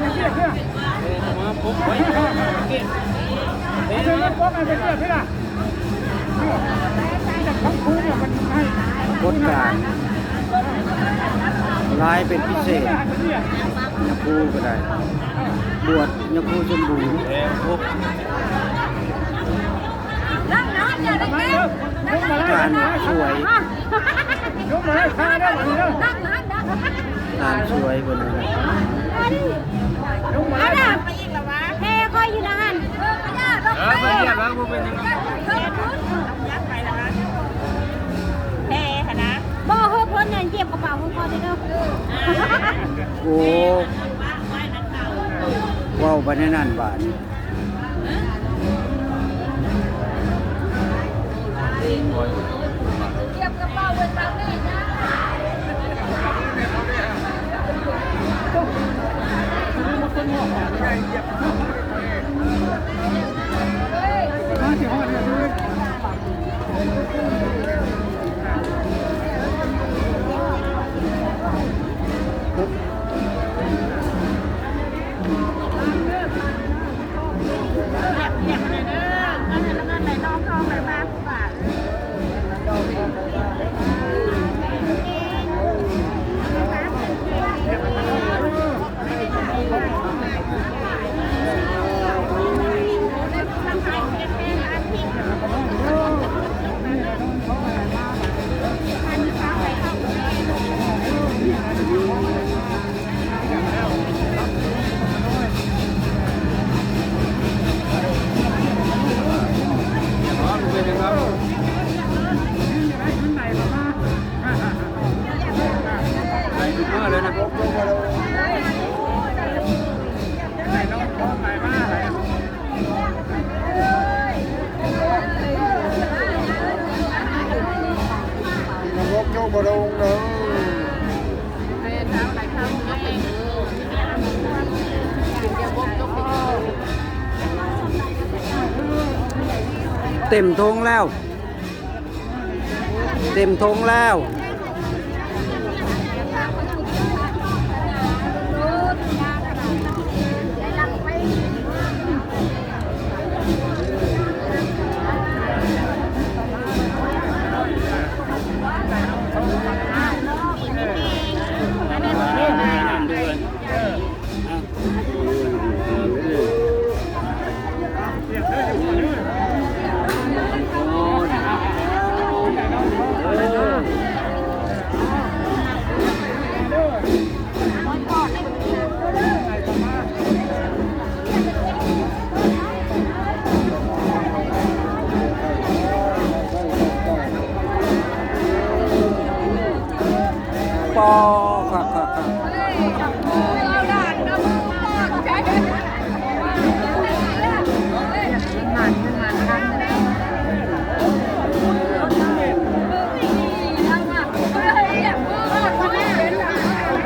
ປະກົດການຫຼາຍເປັນພິເສດ ຍາຄູກໍໄດ້ ບວດຍາຄູສົມບູນ ທ່ານຊ່ວຍ ທ່ານຊ່ວຍເພິ່ນ ເພຂ້ອຍຢູ່ນະຫັ້ນ ເອີ ບໍ່ຢາກດອກ ເອີ ບໍ່ຢາກແລ້ວ ບໍ່ເປັນຫຍັງດອກ ເພຫັ້ນນະ ບໍ່ ເຮີ້ ເພິ່ນນັ້ນຢຽບກະເປົາຂອງຂ້ອຍເດີ ໂອ້ ເວົ້າໄປແນວນັ້ນບາດນີ້. ເຕັມຖົງແລ້ວ. ເຕັມຖົງແລ້ວ. ປອ